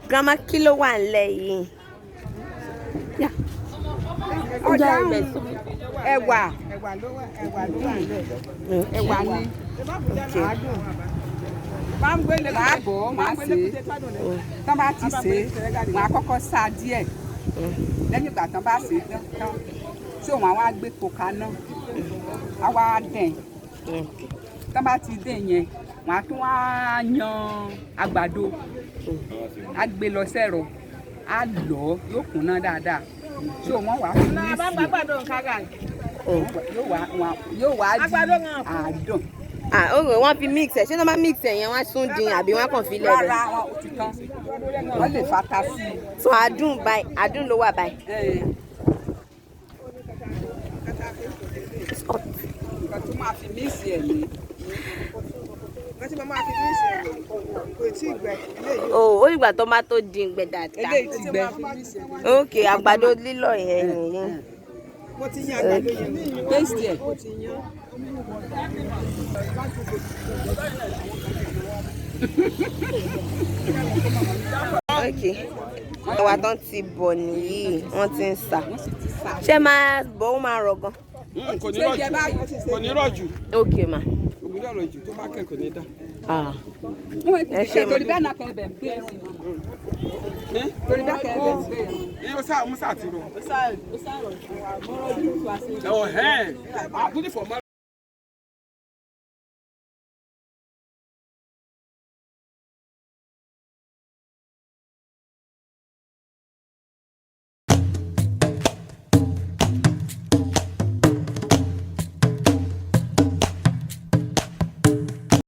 Grandma, kí ló wà nílẹ̀ yìí? Yeah. Ọjà ẹwà, ẹwà ló wà, ẹwà ló wà nílẹ̀. Ẹwà ni àádùn. Màá bọ̀ ọ́, màá sè é. Tán bá ti sè é, màá kọ́kọ́ sá díẹ̀. Lẹ́yìn ìgbà tán bá sè é tán, tí òun àwọn á gbé po kaná, á wá dẹ̀. Tán bá ti dẹ̀ yẹn, màá tún wá yan àgbàdo, á gbé lọ sẹ́rọ, á lọ̀ ọ́, yóò kúnná dáadáa. Tí òun wà fi mí sí yóò wá di àádùn. Ah, ok, wọ́n fi mix ẹ̀. Ṣé wọ́n bá mix ẹ̀ yẹn, wọ́n á tún dín àbí wọ́n á kàn fi lẹ̀ bẹ́ẹ̀? Rárá, wọn ò ti tán, wọ́n lè fata sí i. So àádùn báyìí, àádùn ló wà báyìí. It's hot. Nǹkan tó máa fi mix ẹ̀ ní. Nǹkan tí mo máa fi ní ìsìn kò tí ì gbẹ eléyìí. Oh, ó dìgbà tó bá tó dín gbẹ dáadáa. Eléyìí ti gbẹ. Ok, àgbàdo lílọ̀ yẹn nìyí. Mo ti yan àgbàdo yẹn. Taste ẹ̀. Mo ti yan. Ok. Ẹ̀wà tán ti bọ̀ nìyí, wọ́n ti ń sà. Wọ́n sì ti sá. Ṣé máa bọ̀, ó máa rọ̀ gan? Kò ní rọ̀jù, kò ní rọ̀jù. Ok ma. Kò ní rọ̀jù, tó bá kẹ́ kò ní dá. Ah. Wọ́n ti Ẹ ṣe ṣe torí bẹ́ẹ̀ náà kẹ́ bẹ̀ ń gbé. Torí bẹ́ẹ̀ kẹ́ bẹ̀ ń gbé. Iye sáà musa ti rọ. Ó sá rọ̀. Ẹ̀hẹ́n. Àtúndì fọ̀ mọ́.